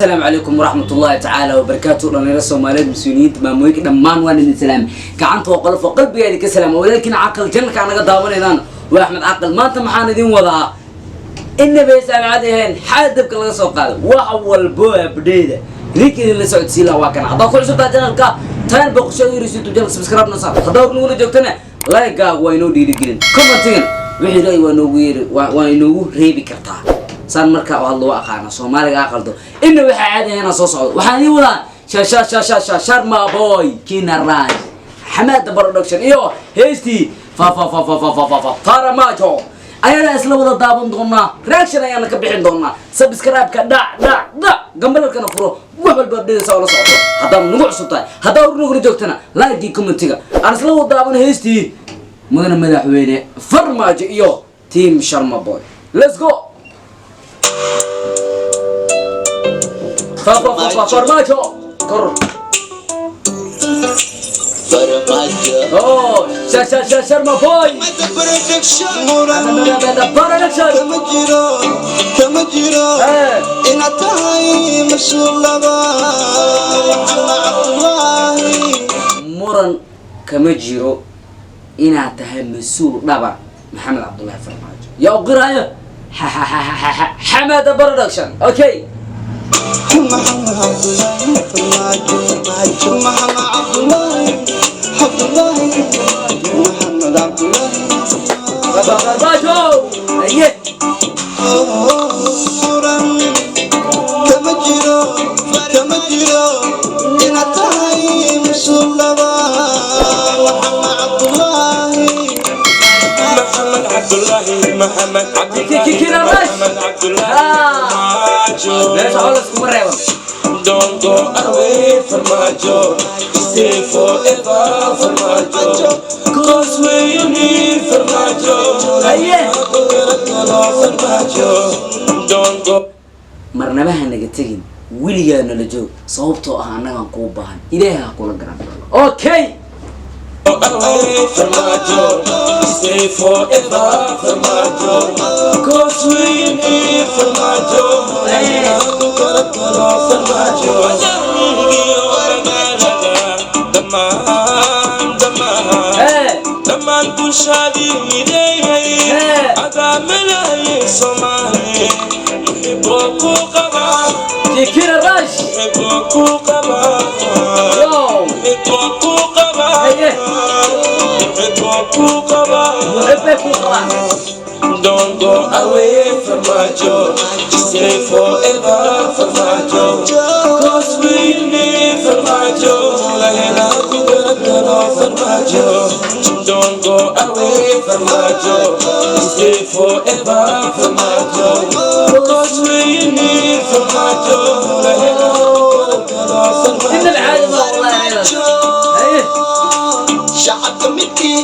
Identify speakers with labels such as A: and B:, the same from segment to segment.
A: Asalaamu calaykum waraxmat ullaahi tacaala wabarakaatu. Dhalinyaro Soomaaliyeed, mas-uuliyiinta, maamooyinka, dhammaan waan idin salaamay. Gacanta oo qolofo, qalbiga idinka salaama. Walaalkiin Caqal janalka naga daawanaydaan waa Axmed Caqal. Maanta maxaan idin wadaa? Inaba saamicad ahayn, xaadabka laga soo qaado wax walbo abdheeda idinka idin la socodsiin laha waa kana. Haddaad ku cusubtaa channelka tan boqosho yiri YouTube channel, subscribe noo saar. Haddaad nagula joogtana, like-gaagu waa inoo dhiirigelin, commentigan wixii ra'yi waa noogu yeeri, waa inoogu reebi kartaa. Saan markaa oo hadlo waa aqaana Soomaaliga aqaldo. Inna waxaa caadi ahayn soo socdo. Waxaan idiin wadaa sha sha sha sha Sharma Boy, Kina Raj, Xamaada Production iyo heestii fa fa fa fa fa fa fa fa Farmaajo ayadaa isla wada daawan doonaa. Reaction ayaana ka bixin doonaa. Subscribe-ka dhac dhac dhac, gambalalkana furo, wax walba update oo la socoto. Haddaad nagu cusub tahay, haddaad hor nagula joogtana, like-gii, commentiga aan isla wada daawan heestii mudane madaxweyne Farmaajo iyo team Sharma Boy. Let's go. Fa fa fa fa Farmaajo kor.
B: Farmaajo.
A: Oh, sha sha sha Sharma Boy.
B: Muran
A: Production.
B: kama jiro, kama jiro inaad tahay mas-uul laba, Maxamed Cabdulaahi.
A: Muran kama jiro inaad tahay mas-uul dhaba, Maxamed Cabdullaahi Farmaajo. Yaa u qiraayo? Xamada Production, okay.
B: Maxamed Cabdulaahi Farmaajo, Maxamed Cabdulaahi Cabdulaahi, Maxamed Cabdulaahi.
A: Farmaajo, aye.
B: Muran kama jiro, kama jiro inaad tahay mas-uul laba, Maxamed Cabdulaahi.
C: محمد عبد الله، محمد عبد الله.
A: Kina Rush.
C: محمد عبد الله.
A: Ah.
C: Farmaajo.
A: Meesha hola iskuma reeban.
C: Don't go away, Farmaajo. Stay forever, Farmaajo. 'Cause we need Farmaajo.
A: Aye.
C: Farmaajo. Don't go.
A: Marnaba ha naga tegin, weligaa nala joog, sababtoo ah annagaan kuu baahan. Ilaahay ha kula garan. Okay.
C: Away, Farmaajo. Stay forever, Farmaajo. 'Cause we need Farmaajo. Farmaajo. Dhammaan, dhammaan. Dhammaan bulshadii mideeyay. Adaa melayay Soomaali. Muxibbo ku qabaa.
A: Kina Rush.
C: Muxibbo ku qabaa.
A: Wow.
C: Muxibbo ku qabaa.
A: Haye.
C: Muxibbo ku qabaa.
A: Muxibbay kuu qabaan.
C: Don't go away, Farmaajo. Stay forever, Farmaajo. 'Cause we need Farmaajo. La ku garab galo Farmaajo. Don't go away, Farmaajo. Stay forever, Farmaajo. 'Cause we need Farmaajo. La ku garab galo Farmaajo.
A: Inna caadi ma wallahi. Haye.
B: Shacabka midkii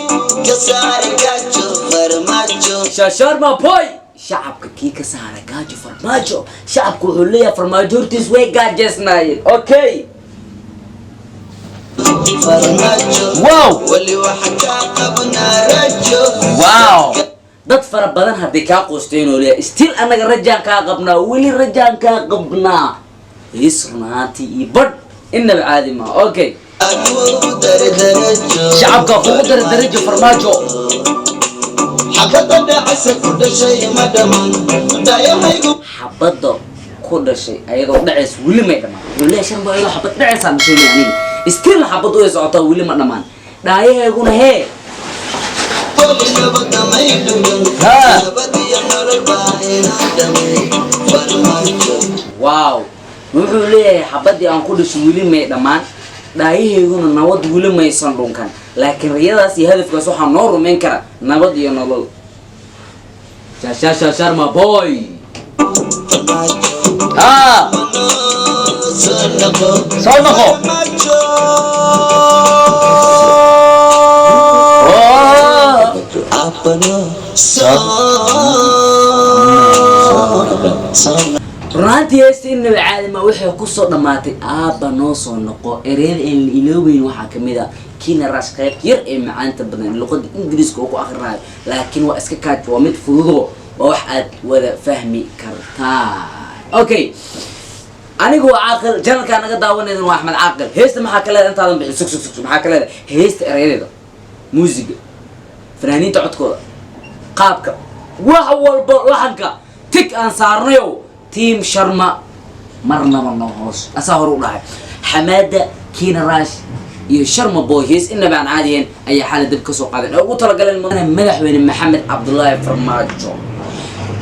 B: ka saari gaajo, Farmaajo.
A: Sharma Boy, shacabka kii ka saara gaajo, Farmaajo. Shacabku wuxuu leeyahay Farmaajo hortiis way gaajeysnaayeen. Okay.
B: Farmaajo.
A: Wow.
B: Weli waxa kaa qabnaa rajo.
A: Wow, dad fara badan hadday kaa qoosteen oo leeyahay, still annaga rajaan kaa qabnaa, weli rajaan kaa qabnaa. Hees runaantii iyo badh innaba caadi maa. Okay.
B: Kugu dara darajo.
A: Shacabka kugu dara darajo, Farmaajo.
B: Xabadda dhacaysa ku dhashay ma dhammaan dayahaygu.
A: Xabadda ku dhashay ayadoo dhacays weli may dhammaan, wuxuu leeyahay shan baa ayadoo xabad dhacaysaan dhashay aniga. Still xabaddu way socotaa, weli ma dhammaan dhaayahayguna hee.
B: Weli nabadda may dhugan.
A: Ha.
B: Nabad iyo nolol baa inaa dhamay, Farmaajo.
A: Wow, wuxuu leeyahay xabaddii aan ku dhashay weli may dhammaan, dhaayahayguna nabad weli maysan dhunkan, laakiin riyadaas iyo hadafkaas waxaa noo rumayn kara nabad iyo nolol. Shashasha Sharma Boy.
B: Farmaajo.
A: Ha.
B: Soo noqo.
A: Soo noqo.
B: Farmaajo.
A: Oh.
B: Apano soo soo.
A: Runaantii heesta inaba caadima waxay kusoo dhammaatay aabba noo soo noqo. Ereyada aan la iloobeyn waxaa kamid ah Kina Rush qayb yar ee macaanta badan luqada Ingiriiska oo ku akhrinayo, laakiin waa iska kaaj, waa mid fududo, waa wax aad wada fahmi kartaa. Okay. Anigu waa Caaqil, channelkaa naga daawanaydan waa Axmed Caaqil. Heesta maxaa ka leedahay intaadan bixin? Sug, sug, sug. Maxaa ka leedahay heesta? Erayadeeda, muusiga, fanaaniinta codkooda, qaabka, wax walba, laxanka tig aan saarnayo. Team Sharma marnaba noo hoos asaa hore u dhahay. Xamaada Kiina Rash iyo Sharma Boy hees inaba aan caadiyaen ayaa xalay dab kasoo qaadeen ee ugu talagaleen madaxweyne Maxamed Cabdullaahi Farmaajo.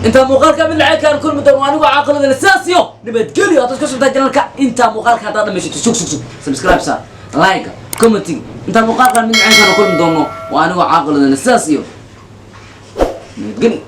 A: Intaa muuqaalka mid lacag kaan kulmi doono, anigoo caaqilada sidaas iyo nabadgelyo. Haddaad ka sugtaa channelka, intaa muuqaalka haddaad dhamaysato, sug, sug, sug, subscribe saar, like, commenting. Intaa muuqaalka mid lacag kaan kulmi doono, waa anigoo caaqilada sidaas iyo nabadgelyo.